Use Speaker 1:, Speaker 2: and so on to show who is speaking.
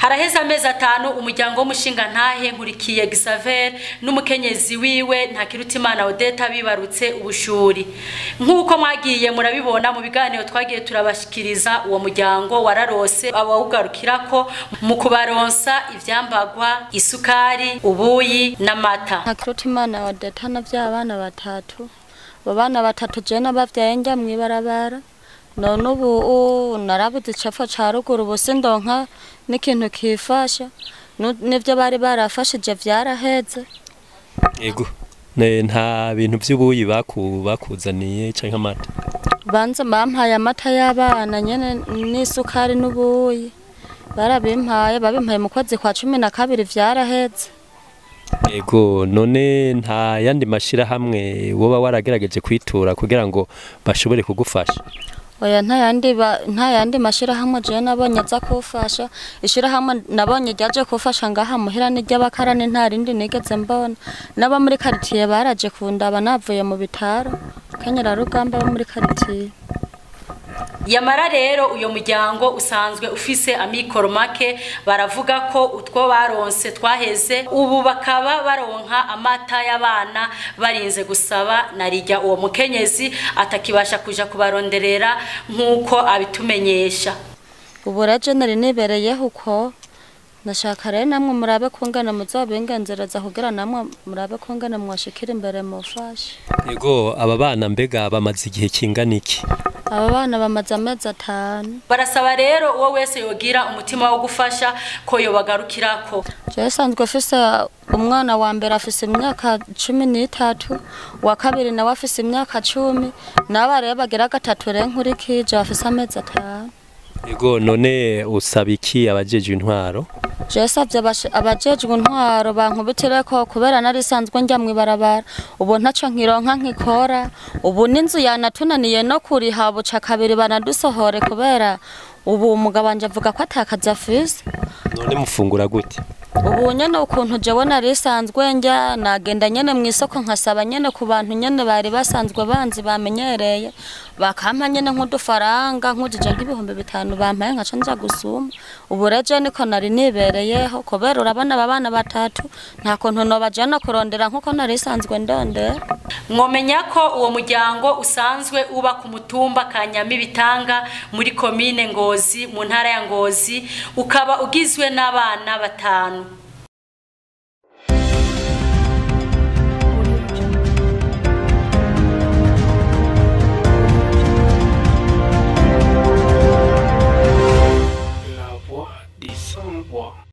Speaker 1: Haraheze amezi 5 umuryango w'umushinga ntahe Nkurikiye Xavier n'umukenyezi wiwe Ntakirutimana Odeta bibarutse ubushuri. Nk'uko mwagiye murabibona mu biganiro twagiye turabashikiriza, uwo muryango wararose abawugarukirako mu kubaronsa ivyambagwa, isukari, ubuyi n'amata.
Speaker 2: Ntakirutimana Odeta navyaye abana batatu. Abo bana batatu je nabavyaye njya mw'ibarabara. None ubu narabuze icepfo ca ruguru, ubu sindonka n'ikintu kifasha, n'ivyo bari barafashije vyaraheze.
Speaker 3: Ego, nta bintu vy'ubuyi bakuzaniye canke amata?
Speaker 2: Banza bampaye amata y'abana nyene n'isukari n'ubuyi, barabimpaye, babimpaye mu kwezi kwa 12, vyaraheze.
Speaker 3: Ego, none nta yandi mashirahamwe woba waragerageje kwitura kugira ngo bashobore kugufasha?
Speaker 2: Oya, nta yandi mashirahamwe jewe nabonye aza kufasha. Ishirahamwe nabonye ryaje kufasha ngaha muhira n'iry'abakarani, nta rindi nigeze mbona. N'abo muri karitiye baraje kundaba navuye mu bitaro, Kenyerarugamba bo muri karitiye.
Speaker 1: Yamara rero uyo muryango usanzwe ufise amikoro make, baravuga ko utwo baronse twaheze, ubu bakaba baronka amata y'abana barinze gusaba, narijya uwo mukenyezi atakibasha kuja kubaronderera nk'uko abitumenyesha.
Speaker 2: Ubu rero nari nibereyeho uko, nashaka rero namwe murabe kungana muzobingenzereza kugira namwe murabe kungana mwashikira imbere mufashe.
Speaker 3: Ego, aba bana mbega bamaze igihe kingana iki?
Speaker 2: Aba bana bamaze amezi 5.
Speaker 1: Barasaba rero uwo wese yogira umutima wo gufasha ko yobagarukirako.
Speaker 2: Jewe sanzwe afise umwana wa mbere afise imyaka 13, wa kabiri nawe afise imyaka 10, n'aba rero bagira gatatu rero Nkurikije bafise amezi 5.
Speaker 3: Ego, none usaba iki abajejwe intwaro?
Speaker 2: Jewe savye abajejwe intwaro bankubitireko, kubera nari sanzwe njya mw'ibarabara, ubu ntaco nkironka nkikora, ubu n'inzu yanatunaniye no kuriha, buca kabiri banadusohore kubera ubu umugabo wanje avuga ko atakazi afise.
Speaker 3: None mufungura gute?
Speaker 2: Ubu nyene ukuntu jewe nari sanzwe njya, nagenda nyene mw'isoko nkasaba nyene ku bantu nyene bari basanzwe banzi bamenyereye, bakampa nyene nk'udufaranga nkujije nk'ibihumbi 5 bampaye nkaca nja gusuma. Ubu rero niko nari nibereyeho, kubera urabona aba bana batatu nta kuntu nobajana kurondera nkuko nari sanzwe ndondera.
Speaker 1: Mwomenya ko uwo muryango usanzwe uba ku mutumba Kanyamibitanga muri komine Ngozi mu ntara ya Ngozi, ukaba ugizwe n'abana 5.
Speaker 4: La voix des sans-voix.